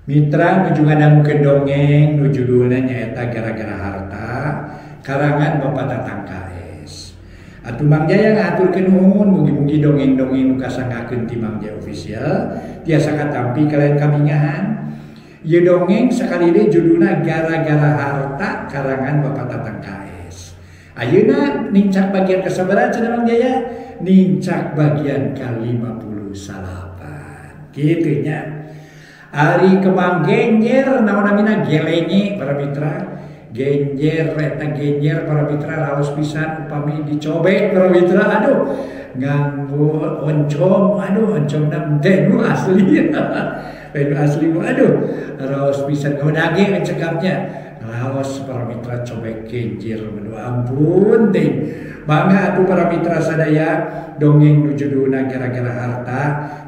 Mitra nuju ngadangukeun dongeng nu judulna nyaeta Gara-gara Harta karangan Bapak Tatang KS. Atuh Mang Jaya ngahaturkeun nuhun, mugi-mugi dongeng-dongeng nu kasanggakeun ti Mang Jaya Official tiasa katampi kalian kabingahan. Ieu dongeng sakali deui judulna Gara-gara Harta karangan Bapak Tatang KS. Ayeuna nincak bagian kasabaraha cenah Mang Jaya? Nincak bagian ka-59. Kitu nya. Ari kemang genjer naon namina gelenye para mitra. Genjer eta genjer para mitra raos pisan upami dicobek para mitra, aduh nganggo oncom, aduh oncomna teh nu asli. Nu asli aduh raos pisan godage mencekapnya. Raos para mitra cobek genjer, aduh ampun teh. Mangga atuh para mitra sadaya dongeng nu judulna Gara-gara Harta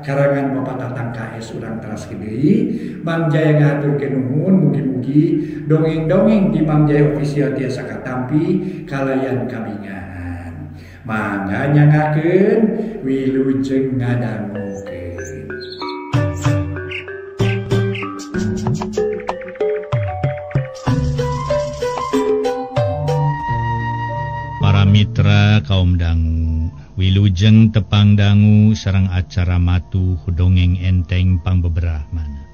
karangan Bapak Tatang KS urang teraskeun deui. Mang Jaya ngahaturkeun nuhun, mugi-mugi dongeng-dongeng di Mang Jaya Official tiasa katampi kalayan kabingahan. Mangga nyangakeun wilujeng ngadangukeun. Para mitra kaum dangu, wilujeng tepang dangu sareng acara matuh dongeng enteng pangbeberahmana.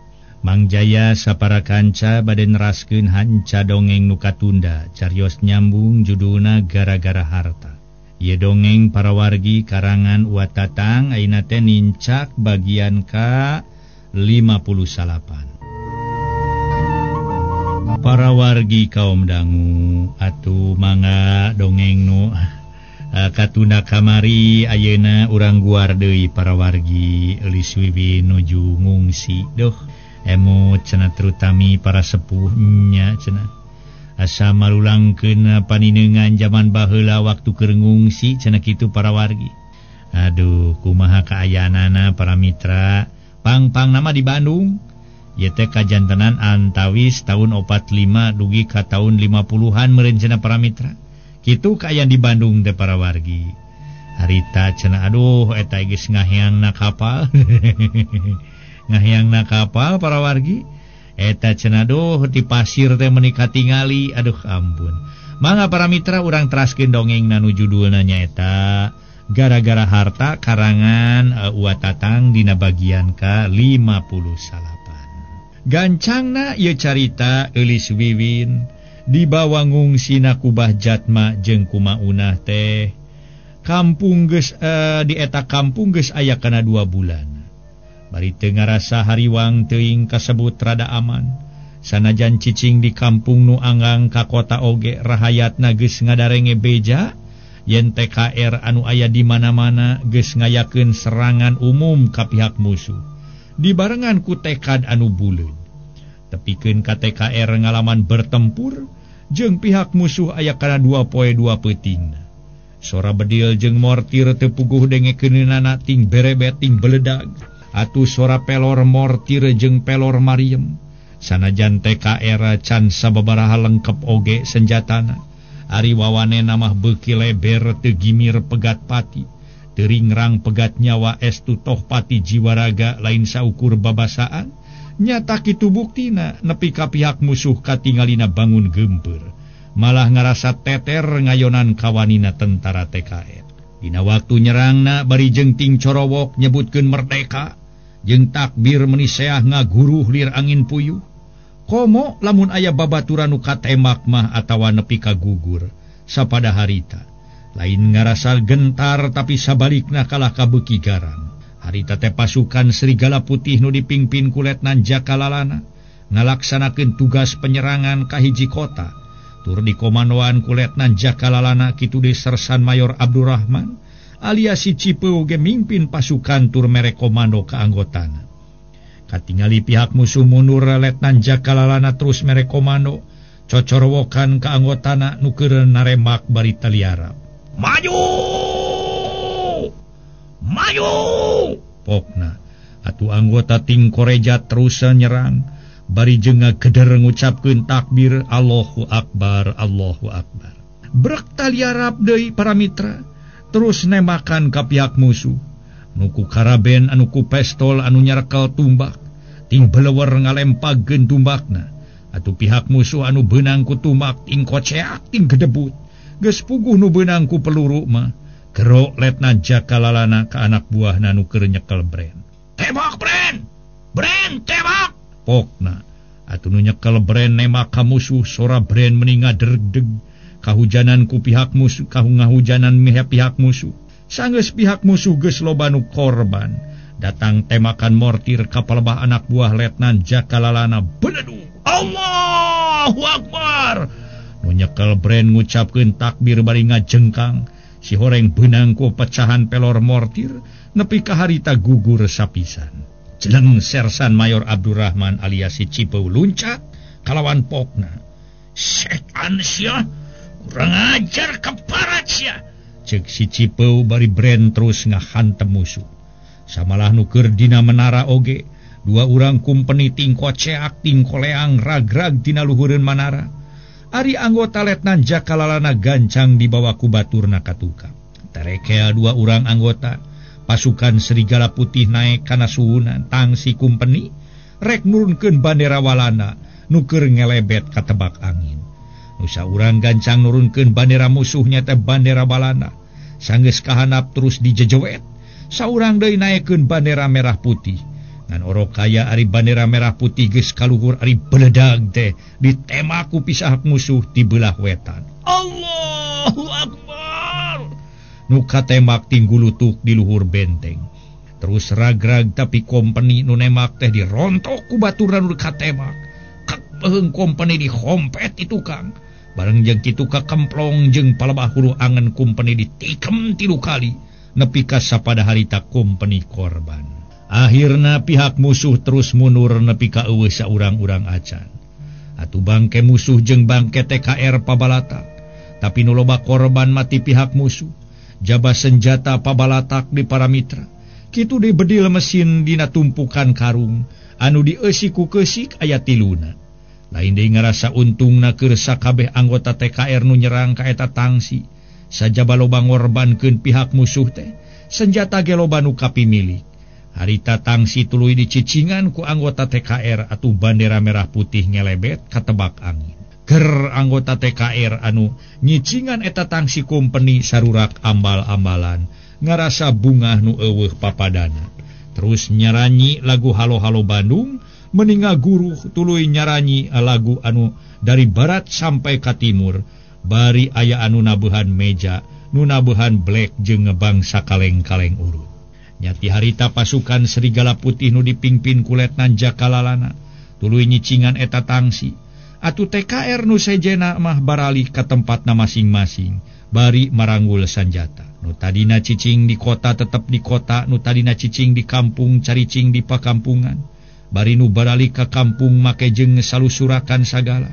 Mang Jaya sapara kanca bade neraskeun hanca dongeng nu katunda carios nyambung judulna Gara-gara Harta. Ieu dongeng para wargi karangan Wa Tatang ayeuna teh nincak bagian ka 59. Para wargi kaum dangu atuh mangga dongeng nu katunda kamari ayeuna urang guar deui para wargi Eulis Wiwi nuju ngungsi. Duh emut cenah terutami para sepuh nya cenah asa marulangkeun paninengan jaman baheula waktu keur ngungsi cenah kitu para wargi. Aduh kumaha kaayaanana para mitra pang-pang nama di Bandung. Ieu teh kajantenan antawis tahun 45 dugi ka tahun 50-an meureun cenah para mitra. Kitu kaayaan di Bandung teh para wargi. Harita cenah aduh eta geus ngaheangna kapal. Ngaheangna kapal para wargi. Eta cenah aduh di pasir teh meuni katingali, aduh ampun. Mangga para mitra urang teraskeun dongengna nu judulna nyaeta Gara-gara Harta karangan Wa Tatang dina bagian ka 59. Gancangna ieu carita Eulis Wiwin dibawa ngungsina ku Bah Jatma jeung ku Maunah teh. Kampung geus di eta kampung geus aya kana 2 bulan. Bari teu ngarasa hariwang teuing kasebut rada aman. Sanajan cicing di kampung nu anggang ka kota oge rahayatna geus ngadarenge beja yen TKR anu aya di mana-mana geus ngayakeun serangan umum ka pihak musuh. Dibarengan ku tekad anu buleud. Tepikeun ka TKR ngalaman bertempur jeung pihak musuh aya kana 2 poe 2 peutingna. Sora bedil jeung mortir teu puguh dengekeunana ting berebet ting beledag. Atuh sora pelor mortir jeung pelor mariem. Sanajan TKR can sababaraha lengkep oge senjatana. Ari wawanena mah beuki leber teu gimir pegat pati. Teringrang pegat nyawa estu toh pati jiwaraga lain saukur babasaan. Nyata kitu buktina nepi ka pihak musuh katingalina bangun gempeur. Malah ngarasa teter ngayonan kawanina tentara TKR. Dina waktu nyerangna bari jeung ting corowok nyebutkeun merdeka jeung takbir meuni seah ngaguruh lir angin puyuh. Komo lamun aya babaturan nu katemak mah atawa nepi ka gugur sapada harita. Lain ngarasa gentar tapi sabalikna kalah kabeuki garang. Harita teh pasukan Serigala Putih nu dipingpin ku Letnan Jaka Lalana ngalaksanakeun tugas penyerangan ka hiji kota. Tur dikomandoan ku Letnan Jaka Lalana kitu deui Sersan Mayor Abdurrahman alias si Cipeu ge mimpin pasukan tur mere komando ka anggotana. Katingali pihak musuh mundur Letnan Jaka Lalana terus mere komando cocorowokan ka anggotana nu keur naremak bari taliarap. Maju! Maju! Pokna atuh anggota ting koreja terus nyerang bari jeung ngageder ngucapkeun takbir Allahu Akbar Allahu Akbar. Brek taliarap deui para mitra terus nembakan ka pihak musuh. Nu ku karaben anu ku pestol anu nyarekel tumbak Ting belewer ngalempagkeun tumbakna. Atuh pihak musuh anu beunang ku tumbak ting koceak ting gedebut. Geus puguh nu beunang ku peluru mah. Gero Letnan Jakalalana ka anak buahna nu keur nyekel Bren. Tembak Bren! Bren tembak! Pokna. Atuh nu nyekel Bren nembak ka musuh, sora Bren meni ngaderdeg. Kahujanan ku pihak musuh, kahungahujanan pihak musuh. Sanggeus pihak musuh geus loba nu korban. Datang tembakan mortir ka palebah anak buah Letnan Jakalalana. Beledug! Allahu Akbar! Nu nyekel Bren ngucapkeun takbir bari ngajengkang. Si horeng beunang ku pecahan pelor mortir nepi ka harita gugur sapisan. Jeleng Sersan Mayor Abdurrahman alias si Cipeu luncat kalawan pokna. Setan sia, kurang ajar keparat sia. Ceuk si Cipeu bari Bren terus ngahantem musuh. Samalah nu keur dina menara oge, dua urang kumpeni tingkoceak tingkoleang ragrag dina luhureun manara. Ari anggota Letnan Jakalalana gancang dibawa ku baturna ka tukang. Terekea dua urang anggota pasukan Serigala Putih naek kana suhunan tangsi kumpeni rek nurunkeun bandera Walanda nu keur ngelebet katebak angin. Nu saurang gancang nurunkeun bandera musuhnya teh bandera Walanda. Sanggeus kahanap terus dijejewet. Saurang deui naekkeun bandera merah putih. Ngan orok kaya ari bandera merah putih geus kaluhur ari beledag teh ditembak ku pihak musuh di belah wetan. Allahu Akbar! Nu katembak tinggulutuk di luhur benteng. Terus ragrag tapi kompeni nu nembak teh dirontok ku baturan nu katembak. Kepeuheung kompeni dihompet di tukang. Bareng jeung kitu kakemplong jeung palebah hulu angen kompeni ditikem 3 kali nepi ka sapada harita kompeni korban. Akhirna pihak musuh terus mundur nepi ka eueuh saurang-urang acan. Atuh bangke musuh jeung bangke TKR pabalatak. Tapi nu loba korban mati pihak musuh. Jaba senjata pabalatak di para mitra. Kitu deui bedil mesin dina tumpukan karung anu dieusi ku keusik aya tiluna. Lain deui ngarasa untungna keur sakabeh anggota TKR nu nyerang ka eta tangsi. Sajaba loba ngorbankeun pihak musuh teh, senjata ge loba nu kapimilik. Harita tangsi tuluy dicicingan ku anggota TKR atuh bandera merah putih ngelebet katebak angin. Ger anggota TKR anu nyicingan eta tangsi kumpeni sarurak ambal-ambalan ngarasa bungah nu eueuh papadana. Terus nyaranyi lagu Halo-Halo Bandung meninga guruh tuluy nyaranyi lagu anu dari barat sampai ka timur. Bari aya anu nabuhan meja, nu nabuhan black jeung bangsa kaleng-kaleng urut. Nyati harita pasukan Serigala Putih nu dipingpin ku Letnan Jakalalana tuluy nyicingan eta tangsi. Atuh TKR nu sejena mah baralih ka tempatna masing-masing bari maranggul sanjata. Nu tadina cicing di kota tetep di kota, nu tadina cicing di kampung caricing di pakampungan. Bari nu baralih ka kampung make jeung salusurakan sagala.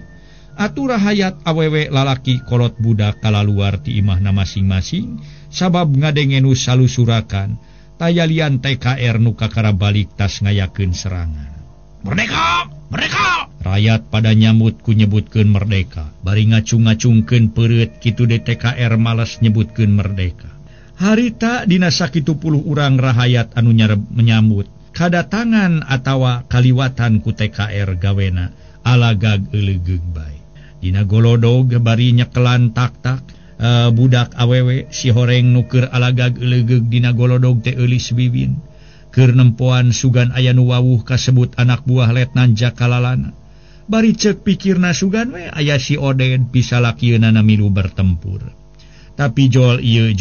Atuh rahayat awewe lalaki kolot budak kalaluar ti imahna masing-masing sabab ngadenge nu salusurakan. Tayalian TKR nu kakara balik tas ngayakeun serangan. Merdeka! Merdeka! Rakyat pada nyambut ku nyebutkeun merdeka. Bari ngacung-ngacungkeun peureut kitu de TKR males nyebutkeun merdeka. Harita dina sakitu puluh urang rahayat anu menyambut kadatangan atawa kaliwatan ku TKR gawena alagag eulegeug bae. Dina golodog bari nyekelan tak-tak budak awewe si horeng nu keur alagag eulegeug dina golodog teh eulis wiwin. Keur nempoan sugan aya nu wawuh kasebut anak buah Letnan Jakalalana. Bari ceuk pikirna sugan we aya si Oden bisa lakieunana milu bertempur. Tapi jol ieu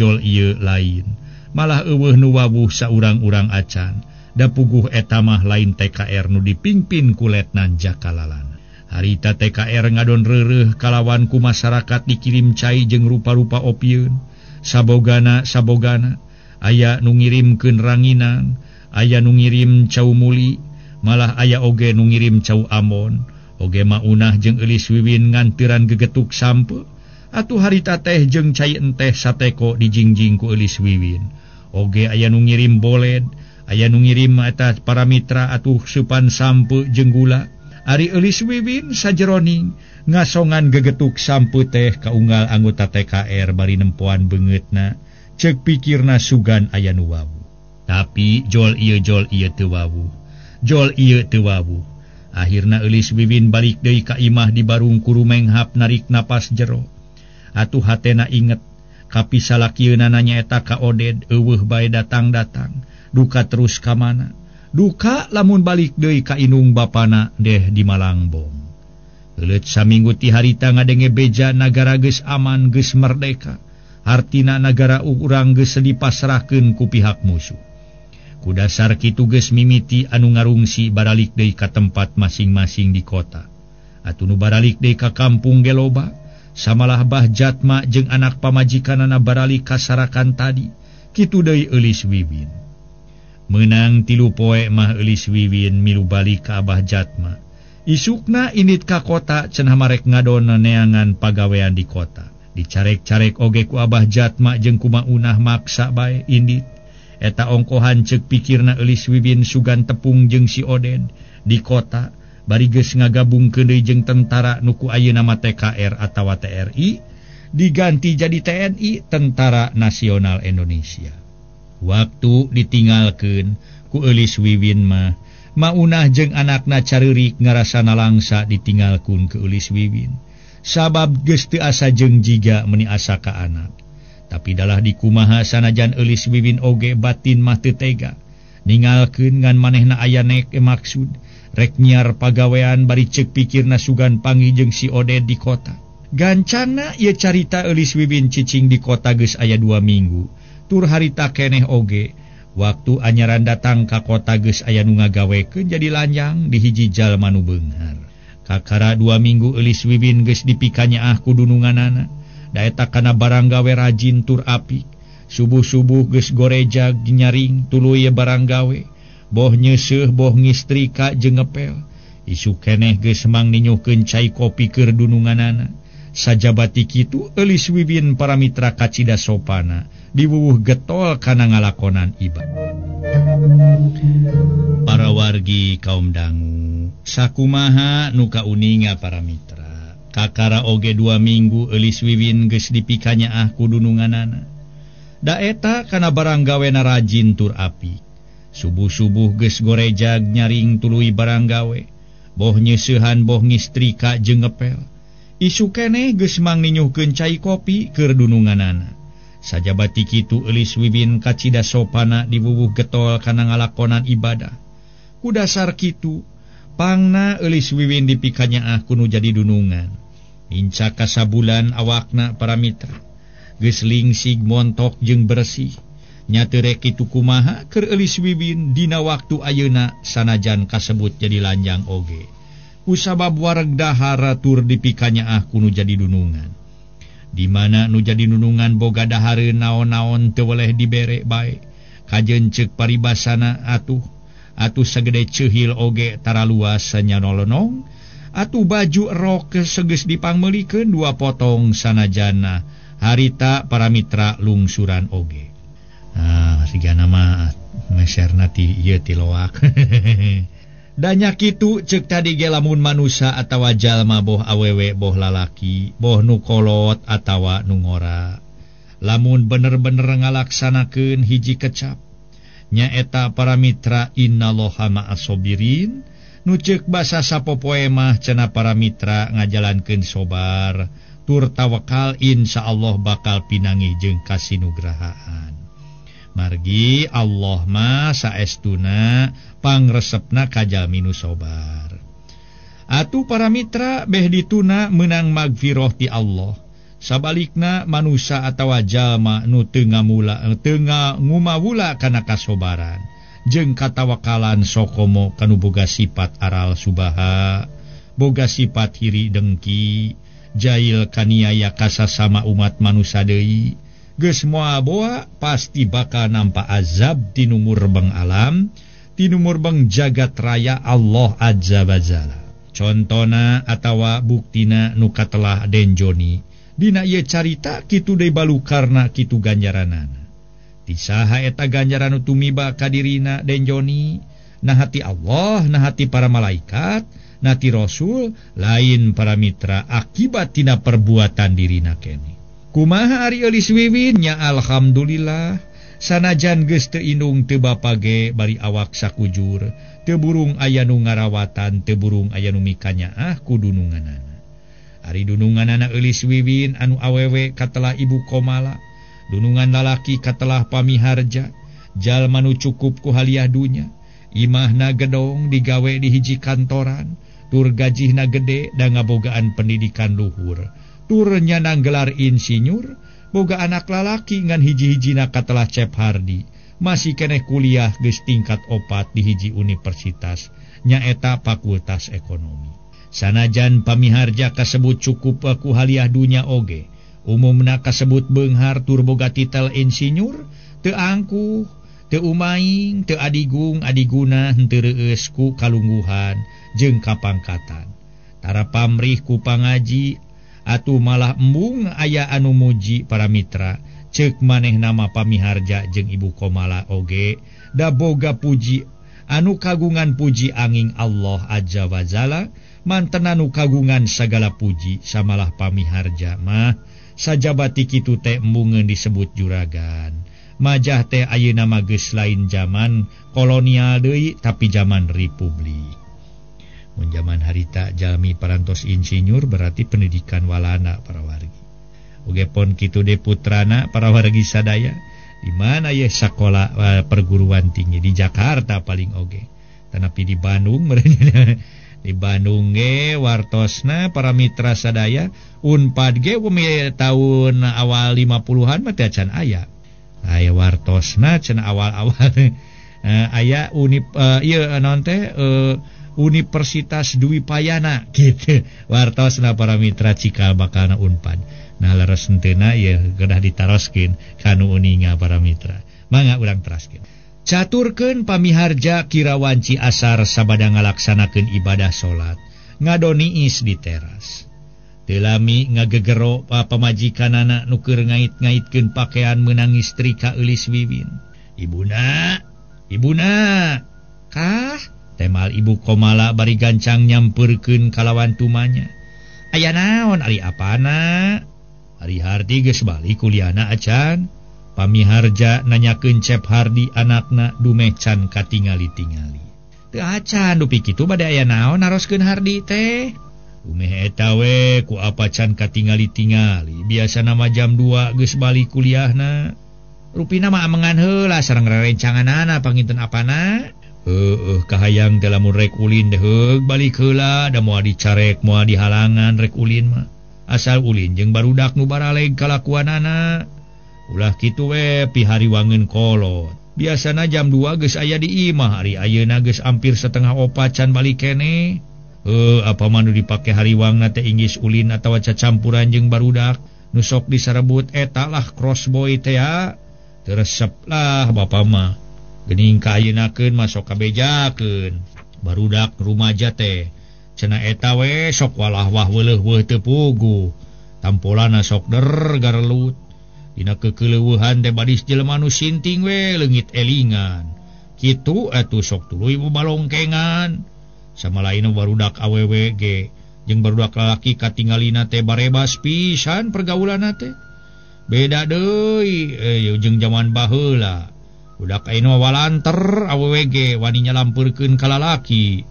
lain. Malah eueuh nu wawuh saurang-urang acan. Da puguh eta mah lain TKR nu dipingpin ku Letnan Jakalalana. Harita TKR ngadon reureuh kalawan ku masyarakat dikirim cai jeung rupa-rupa opieun. Sabogana aya nu ngirimkeun ranginang, aya nu ngirim cau muli, malah aya oge nu ngirim cau Ambon. Oge maunah jeung eulis wiwin ngantiran gegetuk sampe. Atuh harita teh jeung cai enteh sateko dijingjing ku eulis wiwin. Oge aya nu ngirim boled, aya nu ngirim eta para mitra atuh supan sampe jeung gula. Ari eulis wiwin sajeroning ngasongan gegetuk sampe teh kaunggal anggota TKR bari nempoan beungeutna. Ceuk pikirna sugan aya nu wawuh. Tapi jol ieu teu wawuh. Jol ieu teu wawuh. Akhirna Eulis Wiwin balik deui ka imah di barung kurumenghap narik napas jero. Atuh hatena inget kapi salakieuna nyaeta ka Oded eueuh bae datang-datang. Duka terus ka mana? Duka lamun balik deui ka inung bapana deh di Malangbong. Leuleut saminggu ti harita ngadenge beja nagara geus aman geus merdeka. Hartina nagara urang geus dipasrahkeun ku pihak musuh. Ku dasar kitu geus mimiti anu ngarungsi baralik deui ka tempat masing-masing di kota. Atuh nu baralik deui ka kampung ge loba, samalah Bah Jatma jeung anak pamajikanana baralik ka sarakan tadi. Kitu deui Eulis Wiwin. Meunang 3 poe mah Eulis Wiwin milu balik ka Abah Jatma. Isukna indit ka kota cenah marek ngadon neangan pagawean di kota. Dicarek-carek oge ku Abah Jatma jeung kumaunah maksa bae indit. Eta ongkohan ceuk pikirna Eulis Wiwin sugan tepung jeung si Oded di kota bari geus ngagabungkeun deui jeung tentara nu ku ayeuna mah TKR atawa TRI diganti jadi TNI Tentara Nasional Indonesia. Waktu ditinggalkeun ku Eulis Wiwin mah Maunah jeung anakna careurik ngarasana langsa ditinggalkeun ke Eulis Wiwin. Sabab geus teu asa jeung jiga meuni asa ka anak. Tapi dalah dikumaha sanajan Eulis Wiwin oge batin mah teu tega. Ningalkeun ngan manehna aya nek maksud rek nyiar pagawean bari ceuk pikirna sugan panggih jeung si Oded di kota. Gancana ieu carita Eulis Wiwin cicing di kota geus aya 2 minggu. Tur harita keneh oge waktu anyaran datang ka kota geus aya nu ngagawekeun jadi lanjang di hiji jalma nu beunghar. Kakara 2 minggu Eulis Wiwin geus dipikanyaah ku dununganana. Da eta kana barang gawe rajin tur apik. Subuh-subuh geus gorejag nyaring tuluy barang gawe. Boh nyeuseuh boh ngistrika jeung ngepel. Isuk keneh geus mang ninyuhkeun cai kopi keur dununganana. Sajabati kitu Eulis Wiwin para mitra kacida sopana diwuwuh getol kana ngalakonan ibadah. Para wargi kaum dangu, sakumaha nu kauninga para mitra. Kakara oge 2 minggu Eulis Wiwin geus dipikanyaah ku dununganana. Da eta kana barang gawena rajin tur apik. Subuh-subuh geus gorejag nyaring tuluy barang gawe. Boh nyeuseuhan boh ngistrika jeung ngepel. Isuk keneh geus mang ninyuhkeun cai kopi keur dununganana. Sajabati kitu Eulis Wiwin kacida sopana diwuwuh getol kana ngalakonan ibadah. Ku dasar kitu pangna Eulis Wiwin dipikanyaah ku nu jadi dunungan. Inca kasabulan awakna para mitra geus lingsig montok jeung bersih. Nya teu rek kitu kumaha keur Eulis Wiwin dina waktu ayeuna sanajan kasebut jadi lanjang oge. Kusabab wareg dahar tur dipikanyaah ku nu jadi dunungan. Di mana nu jadi dunungan boga dahareun naon-naon teu weleh dibere bae. Kajeun ceuk paribasana atuh atuh sagede ceuhil oge tara luas sanyanolonong. Atuh baju rok segeus dipangmeulikeun 2 potong sanajana harita para mitra lungsuran oge. Ah, sigana mah meserna ti ieu ti loak. Danya kitu ceuk tadi ge lamun manusa atawa jalma boh awewe boh lalaki, boh nu kolot atawa nu ngora. Lamun bener-bener ngalaksanakeun hiji kecap nyaeta para mitra innallaha ma'asobirin. Nu ceuk basa sapopoe mah cenah para mitra ngajalankeun sobar tur tawakal insyaallah bakal pinangih jeung kasinugrahaan. Margi Allah mah saestuna pangresepna ka jalmi nu sobar. Atuh para mitra beh dituna meunang magfirah ti Allah. Sabalikna manusa atawa jalma nu teu ngumawula kana kasobaran jeung katawakalan sokomo kanu boga sifat aral subaha, boga sifat hiri dengki, jail kaniaya kasasama umat manusa deui. Geus moal boa pasti bakal nampa azab ti nu murbeng alam, ti nu murbeng jagat raya Allah azza wajalla. Contona atawa buktina nu katelah Denjoni dina ieu carita kitu deui balukarna kitu ganjaranana. Tisaha eta ganjaran nu tumiba ka dirina Denjoni, nah hati Allah, nah hati para malaikat, nah hati rasul, lain para mitra akibat tina perbuatan dirina kene. Kumaha ari Eulis Wiwin nya alhamdulillah Sanajan geus teu indung teu bapa ge bari awak sakujur, teu burung aya nu ngarawatan, teu burung aya nu mikanyaah ku dununganana. Ari dununganana Eulis Wiwin anu awewe katelah Ibu Komala, dunungan lalaki katelah Pamiharja, jalma nu cukup ku haliah dunya. Imahna gedong digawe di hiji kantoran, tur gajihna gede da ngabogaan pendidikan luhur. Tur nyanang gelar insinyur, boga anak lalaki ngan hiji-hijina katelah Cep Hardi, masih keneh kuliah geus tingkat 4 di hiji universitas, nyaeta Fakultas Ekonomi. Sanajan Pamiharja kasebut cukup ku haliah dunya oge, umumna kasebut beunghar tur boga titel insinyur, teu angkuh, teu umaing, teu adigung adiguna henteu reueus ku kalungguhan jeung kapangkatan. Tara pamrih ku pangaji atuh malah embung aya anu muji para mitra. Ceuk maneh nama Pamiharja jeung Ibu Komala oge da boga puji anu kagungan puji angin Allah azza wa jalla, mantena nu kagungan sagala puji samalah Pamiharja mah sajabati kitu teh embungeun disebut juragan. Majah teh ayeuna mah geus lain zaman kolonial deui tapi zaman republik. Mun zaman harita jalmi parantos insinyur berarti pendidikan walana para wargi. Oge pon kitu de putrana para wargi sadaya di mana ye sakola perguruan tinggi di Jakarta paling oge. Tanapi di Bandung meureun di Bandung ge wartosna para mitra sadaya Unpad ge umi tahun awal 50-an mah teh can aya. Aya wartosna cenah awal-awal aya unip ieu naon teh Universitas Dwi Payana gitu wartosna para mitra cikal bakalna Unpad. Nah leres henteu ieu kedah ditaroskeun kanu uninga para mitra. Mangga urang teraskeun. Caturkeun Pamiharja kira wanci asar sabada ngalaksanakeun ibadah salat, ngadoniis di teras. Teu lami ngagegero pamajikanana nu keur ngait-ngaitkeun pakaian meunang istrika Eulis Wiwin. Ibuna, ibuna, kah? Temal Ibu Komala bari gancang nyampeurkeun kalawan tumanya. Aya naon ari apana? Ari Hardi geus balik kuliahna acan. Pamiharja nanyakeun Cep Hardi anakna dumeh can katingali-tingali. Teu acan dupi kitu bade aya naon naroskeun Hardi teh? Dumeh eta we ku apa can katingali-tingali. Biasana mah jam 2 geus balik kuliahna. Rupina mah amengan heula sareng rerencanganana panginten apana? Heueuh kahayang teh lamun rek ulin teh heug balik heula da moal dicarek moal dihalangan rek ulin mah. Asal ulin jeung barudak nu baraleg kalakuanana. Ulah kitu we pihariwangeun kolot. Biasana jam 2 geus aya di imah, ari ayeuna geus hampir 3:30 can balik keneh. Heuh apa mah nu dipake hariwangna teh inggis ulin atawa cacampuran jeung barudak nu sok disarebut eta lah crossboy teh ya. Teu resep lah bapa mah. Geuning ka ayeunakeun mah sok kabejakeun. Barudak rumaja teh cenah eta we sok walah wah weuleuh teu puguh. Tampolana sok der garelut. Dina kekeleueuhan teh badis jelema nu sinting we leungit elingan. Kitu atuh sok tuluy balongkengan. Sama lain barudak awewe ge jeung barudak lalaki katingalina teh barebas pisan pergaulanna teh. Beda deui jeung jaman baheula. Budak ayeuna walanter awewe ge wani nyalampeurkeun ka lalaki.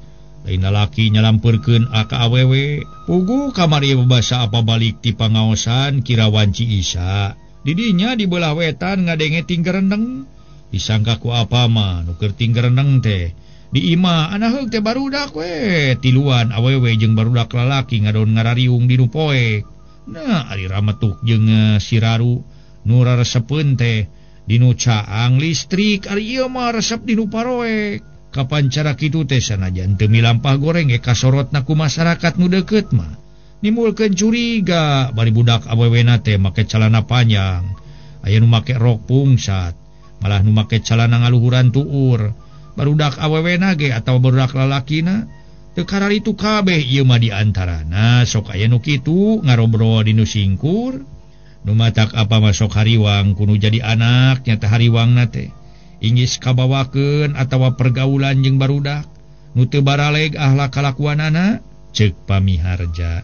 Lain lalaki nyalampeurkeun ka awewe. Puguh kamari basa apa balik ti pangaosan kira wanci Isa. Didinya di belah wetan ngadenge tinggerendeng. Disangka ku apa mah nu keur tinggerendeng teh. Di imah anaheug teh barudak we tiluan awewe jeung barudak lalaki ngadon ngarariung di nu poek. Nah ari rametuk jeung siraru nu raresepeun teh dinu caang listrik ari ieu mah resep dinu paroek. Kapan cara kitu teh sanajan teu milampah goreng ge kasorotna ku masyarakat nu deukeut mah. Nimbulkeun curiga bari budak awewena teh make calana panjang. Aya nu make rok pungsat, malah nu make calana ngaluhuran tuur. Barudak awewena ge atawa barudak lalakina teu kararitu kabeh ieu mah di antarana sok aya nu kitu ngarobrol dinu singkur. Nu matak apa mah sok hariwang kudu jadi anak nyata hariwangna teh inggis kabawakeun atawa pergaulan jeung barudak nu teu baraleg ahlak kalakuanana ceuk Pamiharja.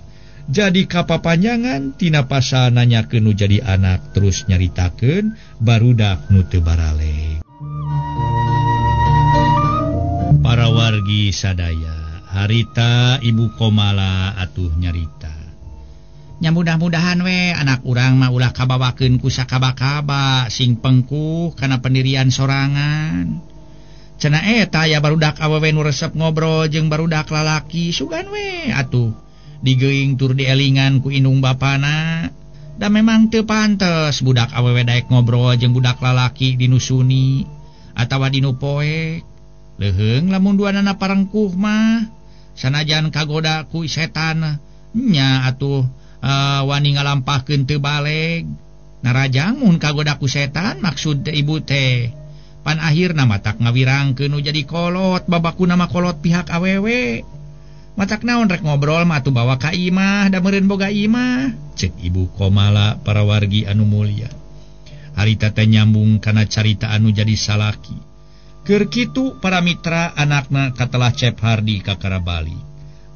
Jadi kapapanjangan tina pasal nanyakeun nu jadi anak terus nyaritakeun barudak nu teu baraleg. Para wargi sadaya, harita Ibu Komala atuh nyarita. Nya mudah-mudahan we anak urang mah ulah kabawakeun ku sakaba-kaba sing pengkuh kana pendirian sorangan. Cenah eta aya barudak awewe nu resep ngobrol jeung barudak lalaki sugan we atuh digeuing tur dielingan ku indung bapana. Da memang teu pantes budak awewe daek ngobrol jeung budak lalaki di nu suni atawa di nu poek. Leuheung lamun duanana parengkuh mah sanajan kagoda ku setan nya atuh wani ngalampahkeun teu baleg. Narajang mun kagoda ku setan maksud ibu teh. Pan akhirna matak ngawirangkeun nu jadi kolot babakuna mah kolot pihak awewe. Matak naon rek ngobrol mah atuh bawa ka imah da meureun boga imah. Cek Ibu Komala para wargi anu mulia. Harita teh nyambung kana carita anu jadi salaki. Keur kitu para mitra anakna katelah Cep Hardi ka Karabali.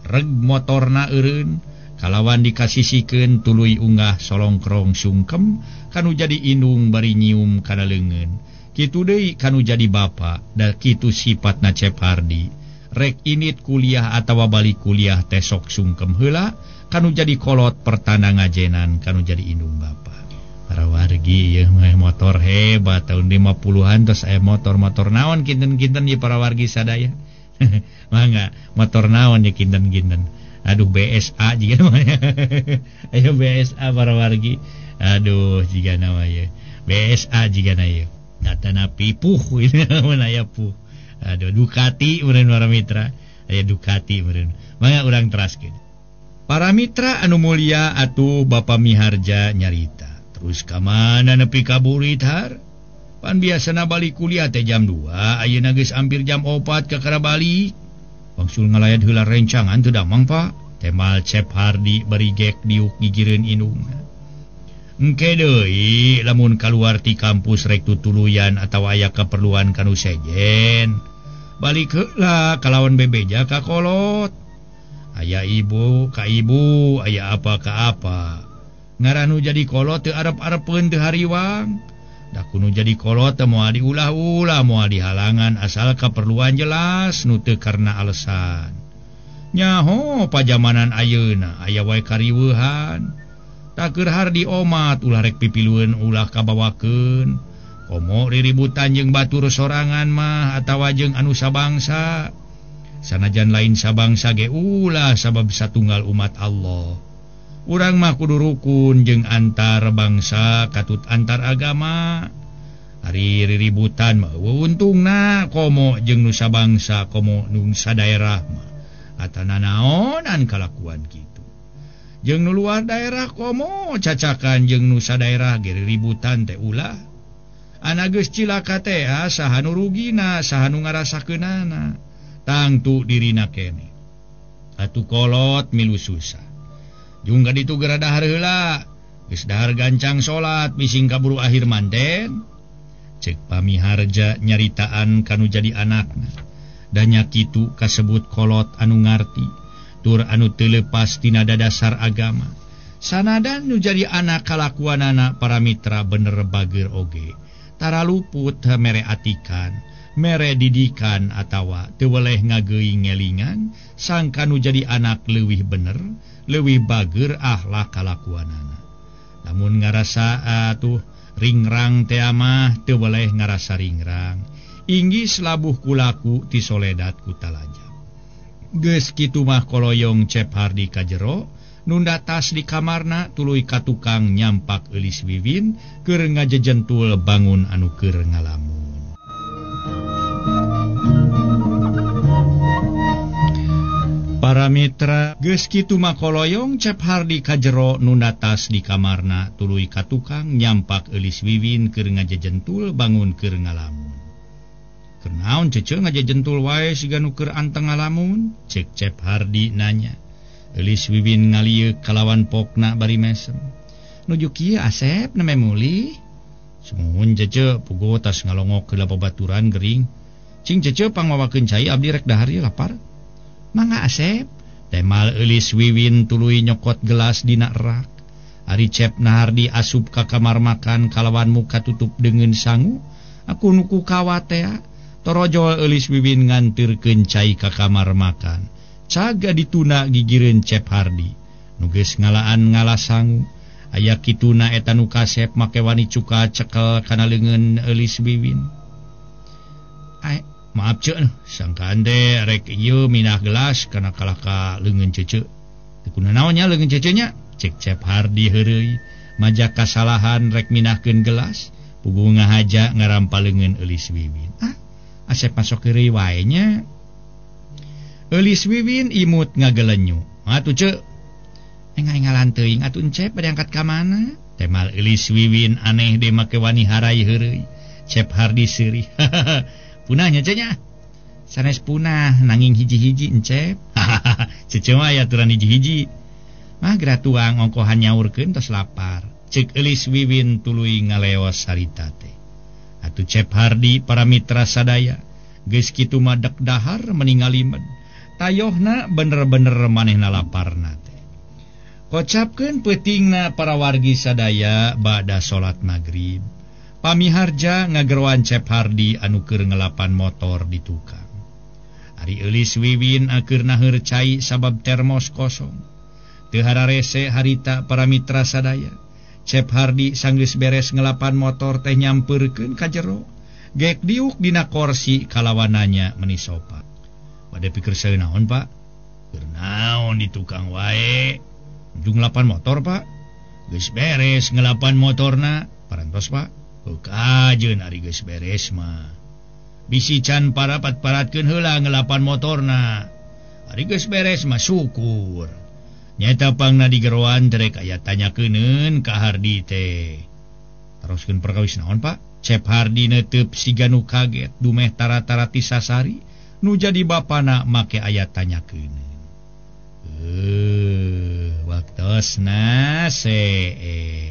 Reg motorna eureun kalawan dikasisikeun tuluy unggah solongkrong sungkem kanu jadi indung bari nyium kana leungeun. Kitu deui kanu jadi bapa da kitu sipatna Cep Hardi. Rek init kuliah atawa balik kuliah teh sok sungkem heula kanu jadi kolot pertanda ngajenan kanu jadi indung bapa. Para wargi ieu mah motor hebat tahun 50-an terus aya motor-motor naon kinten-kinten ye para wargi sadaya. Mangga motor naon ye kinten-kinten. Aduh BSA jiga namanya. Ayo BSA para wargi. Aduh jiga nama ye. BSA jiga na ye. Datana pipuh ini mun aya puh. Aduh Ducati meureun para mitra. Aya Ducati meureun. Mangga urang teraskeun. Para mitra anu mulia atuh Bapa Miharja nyarita. Terus ka mana nepi ka burit har? Pan biasana balik kuliah teh jam 2, ayeuna geus hampir jam 4 ka Karabali. Wangsul ngalayat heula rencangan teu damang Pak. Temal Cep Hardi bari gek diuk gigireun indungna. Engke deui lamun kaluar ti kampus rek tutuluyan atawa aya kaperluan kanu sejen. Balik heula kalawan bebeja ka kolot. Aya ibu ka ibu, aya apa ka apa. Ngaranu jadi kolot teu arep-arepeun teu hariwang. Da kunu jadi kolot teh moal diulah-ulah, moal dihalangan asal kaperluan jelas nu teu karena alasan. Nyaho pajamanan ayeuna aya wae kariweuhan. Takeur Hardi omat ulah rek pipilueun ulah kabawakeun. Komo riributan jeung batur sorangan mah atawa jeung anu sabangsa. Sanajan lain sabangsa ge ulah sabab satunggal umat Allah. Urang mah kudu rukun jeung antar bangsa katut antar agama. Ari riributan mah untungna komo jeung nu sabangsa komo nu sadaerah mah. Atana naonan kalakuan kitu. Jeung nu luar daerah komo cacakan jeung nu sadaerah ge riributan teh ulah. Ana geus cilaka teh saha nu rugina saha nu ngarasakeunana. Tangtu dirina kene. Atuh kolot milu susah. Jung ka ditu geura dahar heula. Geus dahar gancang salat bising kaburu akhir manten. Cek Pamiharja nyaritaan kanu jadi anakna. Danya kitu kasebut kolot anu ngarti tur anu teu leupas tina dadasar agama. Sanadan nu jadi anak kalakuanana para mitra bener bager oge. Tara luput mere atikan, mere didikan atawa teu weleh ngageuing ngelingan sangka nu jadi anak leuwih bener, leuwih bager akhlak kalakuanana. Lamun ngarasa atuh ringrang teh mah teu weleh ngarasa ringrang. Inggis labuh kulaku ti soledat ku talajak. Geus kitu mah koloyong Cep Hardi ka jero, nunda tas di kamarna tuluy ka tukang nyampak Eulis Wiwin keur ngajejentul bangun anu keur ngalamun. Para mitra geus kitu mah koloyong Cep Hardi ka jero nunda tas di kamarna tuluy ka tukang nyampak Eulis Wiwin keur ngajejentul bangun keur ngalamun. Kenaon cece ngajejentul wae siga nu keur anteng ngalamun? Cek Cep Hardi nanya. Eulis Wiwin ngalieuk kalawan pokna bari mesem. Nuju kieu Asep nembe mulih. Sumuhun cece puguh tas ngalongok heula babaturan gering. Cing cece pangmawakeun cai abdi rek dahar ieu lapar. Mangga Asep, Temal Eulis Wiwin tuluy nyokot gelas dina rak. Ari Cep Nahardi asup ka kamar makan kalawan muka tutup deungeun sangu. Aku nuku kawatea. Torojol Eulis Wiwin ngantirkeun cai ka kamar makan. Caga dituna gigireun Cep Hardi. Nu geus ngalaan ngala sangu. Aya kituna eta nu kasep make wani cuka cekel kana leungeun Eulis Wiwin. Ai, maaf ceu, sangkaan teh rek ieu minah gelas kana kalah ka leungeun cece. Teu kunanaon nya leungeun cece nya? Cek Cep Hardi heureuy, majak kasalahan rek minahkeun gelas, puguh ngahaja ngarampa leungeun Eulis Wiwin. Ah, asep masuk heureuy wae nya. Eulis Wiwin imut ngagelenyu. Atuh ceu, engal-engalan teuing atuh Encep bade angkat ka mana? Temal Eulis Wiwin aneh de make wani harai heureuy. Cep Hardi seurih. Punahnya ceu nya. Sanes punah nanging hiji-hiji Encep. Cece mah aya aturan hiji-hiji. Mah geura tuang ongkohan nyaurkeun tos lapar. Cek Eulis Wiwin tuluy ngaleos harita teh. Atuh Cep Hardi para mitra sadaya geus kitu mah dek dahar meningali med. Tayohna bener-bener manehna laparna teh. Kocapkeun peutingna para wargi sadaya bada salat magrib. Pamiharja ngageroan Cep Hardi anu keur ngelapan motor di tukang. Ari Eulis Wiwin keur naheur cai sabab termos kosong. Teu hararese harita para mitra sadaya. Cep Hardi sanggeus beres ngelapan motor teh nyampeurkeun ka jero. Gek diuk dina korsi kalawananya meni sopan. Bade pikir seun naon, Pak? Keur naon di tukang wae? Ujung ngelapan motor, Pak. Geus beres ngelapan motorna, parantos, Pak. Kajeun ari geus beres mah. Bisi can parapat-paratkeun heula ngelapan motorna. Ari geus beres mah syukur. Nyaeta pangna digeroan terek aya tanyakeun ka Hardi teh. Teruskeun perkawis naon, Pak? Cep Hardi neuteup siga nu kaget dumeh tara-tara ti sasari nu jadi bapana make aya tanyakeun. Waktosna seep.